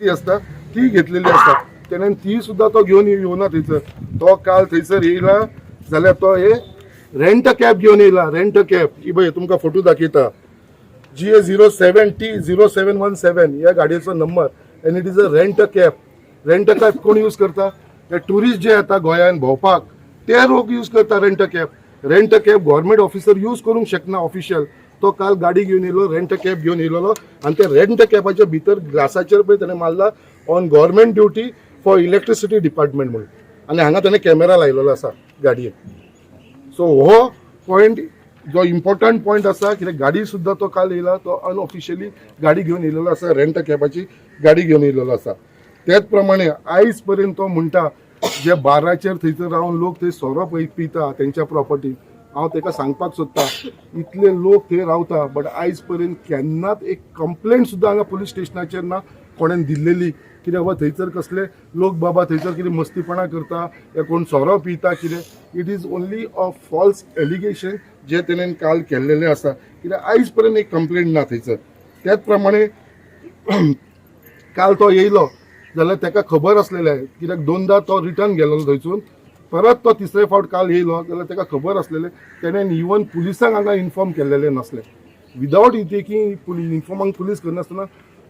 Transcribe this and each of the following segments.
ती आसता ती घेतलेली आसता तेणेन ती सुद्दां तो घेवन येवना थंयसर. तो काल थंयसर येयला जाल्यार तो हे रेंट कॅब घेवन येयला. रेंट कॅब ही पळय, तुमकां फोटो दाखयता. GA 07 T 0717 ह्या गाडयेचो number and it is a rent cab. Rent cab कोण यूज करता? हे टुरिस्ट जे येता गोंयान भोंवपाक, ते लोक यूज करता rent cab. Rent cab government officer use करूंक शकना ऑफिशियल. तो काल गाडी घेवन येयलो, रेंट कॅब घेवन येयलेलो आनी ते रेंट कॅबाच्या भितर ग्लासाचेर पळय तेणें मारला "On government duty for electricity department" म्हणून आनी हांगा तेणें कॅमेरा लायलेलो आसा गाडयेक. सो हो पॉयंट जो इम्पॉर्टंट पॉयंट आसा, कित्याक गाडी सुद्दां तो काल येयला, तो अनऑफिशियली गाडी घेवन येयलेलो आसा, रेंट कॅबाची गाडी घेवन येयलेलो आसा. त्याच प्रमाणे आयज पर्यंत तो म्हणटा, जे बाराचेर थंयसर रावन लोक थंय सोरो पिता तेंच्या प्रॉपर्टीन. हांव ताका सांगपाक सोदता, इतले लोक थंय रावता, बट आयज पर्यंत केन्नाच एक कंप्लेंट सुद्दां हांगा पुलीस स्टेशनाचेर ना कोणेन दिल्लेली, कित्याक बाबा थंयसर कसले लोक बाबा थंयसर कितें मस्तीपणां करता या कोण सोरो पिता कितें. It is only a false allegation जे तेणेन काल केल्लेलें आसा, कित्याक आयज पर्यंत एक कंप्लेंट ना थंयसर. त्याच प्रमाणे काल तो येयलो जाल्यार ताका खबर आसलेलें, कित्याक दोनदा तो रिटर्न गेलेलो थंयसून. परत तो तिसरे फावट काल येयलो जाल्यार ताका खबर आसलेलें. तेणेन इवन पुलिसांक हांगा इन्फॉर्म केल्लेलें नासलें. विदावट टेकींग इन्फॉर्मांक पुलीस करनासतना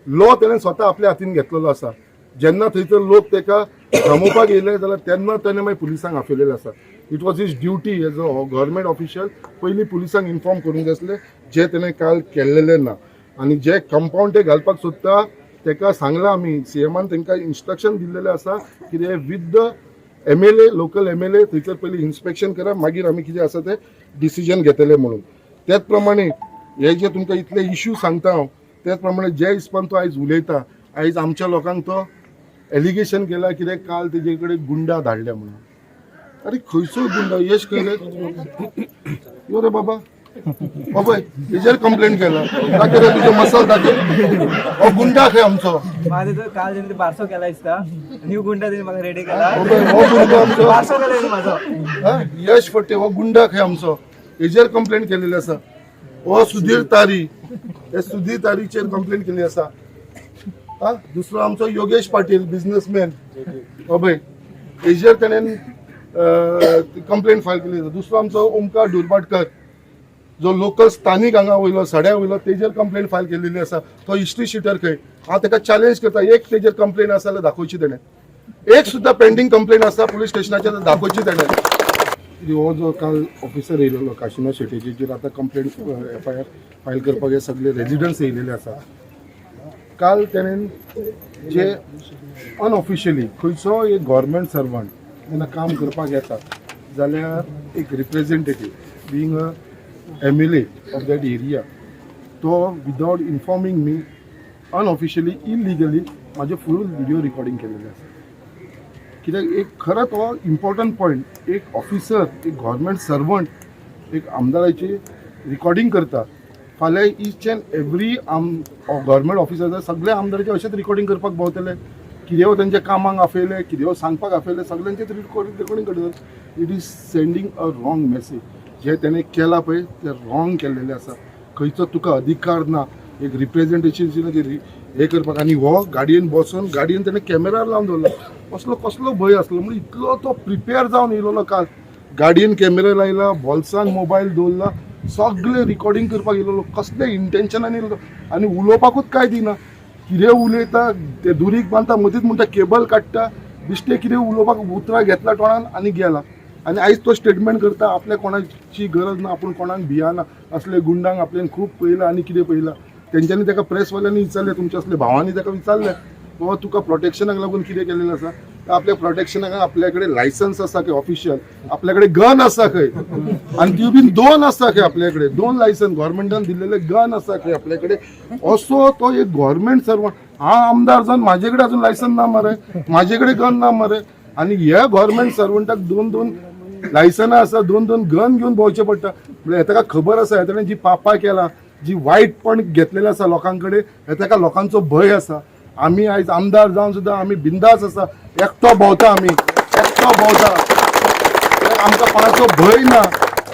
लॉ तेणें स्वता आपल्या हातीन घेतलेलो आसा. जेन्ना थंयसर लोक ताका थांबोवपाक येयले जाल्यार तेन्ना तेणें मागीर पुलिसांक आपयलेलें आसा. It was his duty as a government official पयलीं पुलिसांक इन्फॉर्म करूंक जाय आसलें, जें तेणें काल केल्लेलें ना. आनी जे कंपावंड ते घालपाक सोदता, ताका सांगलां आमी, सीएमान तांकां इन्स्ट्रक्शन दिल्लेलें आसा कितें, with the MLA, local MLA थंयसर पयलीं इन्स्पेक्शन करा, मागीर आमी कितें आसा तें डिसिजन घेतले म्हणून. त्याच प्रमाणे हे जे तुमकां इतले इश्यू सांगता हांव, त्याच प्रमाणे जे हिसपान तो आयज उलयता, आयज आमच्या लोकांक तो एलिगेशन केला कितें, काल तेजे कडेन गुंडा धाडल्या म्हणून. अरे, खंयचो गुंडा? यश खंय यो रे बाबा. हो पळय, हेजेर कंप्लेंट केला. दाखय रे तुजे मसल दाखय. हो गुंडा खंय आमचो. माझं तर काल तेणी बारसो केला दिसता. न्यू गुंडा तेणी म्हाका रेडी केला. हो पळय, हो गुंडा आमचो. बारसो केला तेणी माझो. हा? यश फडते हो गुंडा खंय आमचो, हेजेर कंप्लेंट केलेली आसा. हो सुधीर तारी, हे सुधीर तारीचेर कंप्लेंट केल्ली आसा. हा, दुसरो आमचो योगेश पाटील, बिझनेसमॅन, हो पळय, हेजेर तेणेन कंप्लेंट फायल केली आसा. दुसरो आमचो ओमकार दुर्भाटकर, जो लोकल स्थानीक हांगा वयलो, सड्या वयलो, तेजेर कंप्लेंट फायल केलेली आसा. तो हिस्ट्री शिटर खंय. हांव ताका चॅलेंज करता, एक तेजेर कंप्लेंट आसा जाल्यार दाखोवची तेणें. एक सुद्दां पेंडींग कंप्लेंट आसा पुलीस स्टेशनाचेर, दाखोवची तेणें. हो जो काल ऑफिसर येयलेलो काशिनाथ शेट्येचेर आतां कंप्लेंट, एफआयआर फायल करपाक हे सगळे रेजिडंट्स येयलेले आसा. काल तेणेन जे अनऑफिशियली, खंयचो एक गव्हर्मेंट सर्वंट जेन्ना काम करपाक येता जाल्यार एक representative, being a MLA of that area, तो विदावट इन्फॉर्मींग मी अनऑफिशियली, इलिगली म्हाजें फूल व्हिडिओ रिकॉर्डिंग केलेलें आसा. कित्याक एक खरो तो इम्पॉर्टंट पॉयंट, एक ऑफिसर, एक गव्हर्मेंट सर्वंट एक आमदाराची रिकॉर्डिंग करता. फाल्यां इच एंड एवरी आम गव्हर्मेंट ऑफिसर सगळे आमदाराचे अशेंच रिकॉर्डिंग करपाक भोंवतले. कितें तेंच्या कामाक आपयले, कितें सांगपाक आपयले, सगळ्यांचेच रिकॉर्डिंग करतले. It is sending a wrong message. जे तेणें केलां पळय तें रॉंग केल्लेलें आसा. खंयचो तुका अधिकार ना एक रिप्रेझेंटेशन हे करपाक. आनी हो गाडयेन बसून, गाडयेन तेणें कॅमेरा लावन दवरला. असलो कसलो भंय आसलो म्हणजे इतलो तो प्रिपेर जावन येयलेलो. काल गाडयेन कॅमेरा लायला, बोल्सान मोबायल दवरला, सगळे रिकॉर्डिंग करपाक येयलेलो. कसले इंटेन्शनान येयलो आनी उलोवपाकूच काय दिना. कितें उलयता ते, दुरीग बांदता, मदींच म्हणटा केबल काडटा, बिश्टे कितें उलोवपाक उतरां घेतला तोंडान आनी गेला. आनी आयज तो स्टेटमेंट करता, आपल्या कोणाची गरज ना, आपूण कोणाक भियाना, असले गुंडांक आपल्यान खूब पळयला आनी कितें पळयला. तेंच्यांनी ताका प्रेसवाल्यांनी विचारलें, तुमच्या असले भावांनी ताका विचारलें, बाबा तुका प्रोटेक्शनाक लागून कितें केलेलें आसा? तर आपल्या प्रोटेक्शनाक आपल्या कडेन लायसन्स आसा खंय, ऑफिशियल आपल्या कडेन गन आसा खंय आनी त्यो बीन दोन आसा खंय आपल्या कडेन, दोन लायसन्स गव्हर्मेंटान दिल्लेले गन आसा खंय आपल्या कडेन. असो तो एक गव्हर्मेंट सर्वंट. हांव आमदार जावन म्हाजे कडेन अजून लायसन्स ना मरे, म्हाजे कडेन गन ना मरे. आनी ह्या गव्हर्मेंट सर्वंटाक दोन दोन लायसनां आसा, दोन दोन गन घेवन भोंवचें पडटा. म्हणल्यार ताका खबर आसा, ताणें जी पापां केला, जी वायटपण घेतलेलें आसा लोकां कडेन, हे ताका लोकांचो भंय आसा. आमी आयज आमदार जावन सुद्दां आमी बिंदास आसा. एकटो भोंवता आमी, एकटो भोंवता, आमकां कोणाचो भंय ना.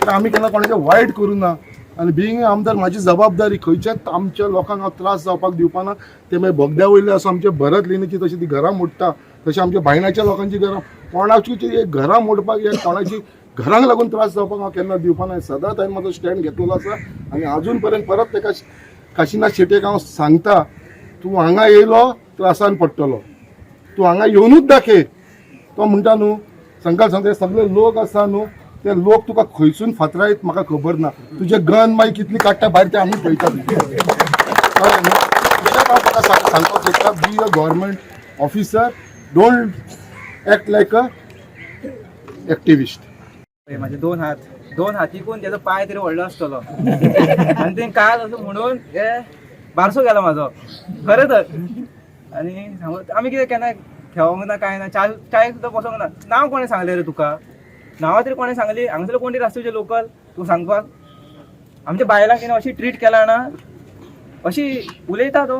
तर आमी केन्ना कोणाचें वायट करूं ना. आनी बिंग आमदार म्हाजी जबाबदारी खंयच्याच आमच्या लोकांक हांव त्रास जावपाक दिवपाना. ते मागीर बोगद्या वयले आसूं, आमचे भरत लेणीची तशी ती घरां मोडटा, तशें आमच्या बायणाच्या लोकांची घरां, कोणाची एक घरां मोडपाक या कोणाची घरांक लागून त्रास जावपाक हांव केन्ना दिवपाना. सदांच हांवें म्हाजो स्टँड घेतलेलो आसा आनी आजून पर्यंत परत तेका काशिनाथ शेटयेक हांव सांगता, तूं हांगा येयलो त्रासान पडटलो, तूं हांगा येवनूच दाखय. तो म्हणटा न्हू संकल्प सांगता, सगळे लोक आसा न्हू, ते लोक तुका खंयसून फातरायत म्हाका खबर ना. तुजे गन मागीर कितली काडटा भायर ते आमी पळयता. कळ्ळें न्हू? कित्याक हांव तुका सांगपाक सोदता, be a government officer, don't act like a activist. माझे दोन हात, दोन हातीकून त्याचो पाय तरी व्हडलो आसतलो. आनी ते काल असं म्हणून हे बारसो गेलो म्हाजो खरें तर. आनी सांगू आमी कितें केन्ना खेळोंक ना कांय ना, चाय चाय सुद्दां बसोंक ना. नांव कोणें सांगलें रे तुका? नांवां तरी कोणें सांगली? हांगासर कोण तरी आसता तुजे लोकल तूं सांगपाक. आमच्या बायलांक तेणें अशी ट्रीट केला ना, अशी उलयता तो.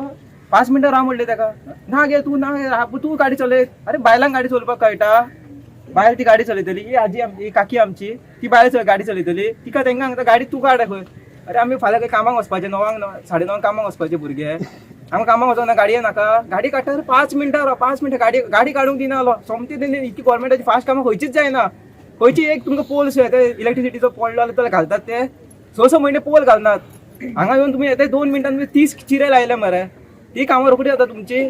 5 मिनटां राव म्हणलें ताका, ना गे तूं ना गे, तूं गाडी चलयत. अरे बायलांक गाडी चलोवपाक कळटा? बायल ती गाडी चलयतली, ही आजी आमची, ही काकी आमची ती बायल गाडी चलयतली, तिका तांकां सांगता गाडी तूं काड खंय. अरे आमी फाल्यां खंय कामाक वचपाचें, 9, 9:30 कामाक वचपाचें भुरगे, आमकां कामाक वचोंक ना, गाडये नाका. गाडी काडटा 5 मिनटां राव, 5 मिनटां गाडी गाडी काडूंक दिना जालो. सोमती तेणी इतकी गव्हर्मेंटाची फास्ट कामां खंयचीच जायना. खंयची एक तुमकां पोल ते इलेक्ट्रिसिटीचो पडलो जाल्यार तो घालतात, ते 6-6 म्हयने पोल घालनात. हांगा येवन तुमी येता 2 मिनटान 30 चिरे लायले मरे, ती कामां रोखडी जाता तुमची.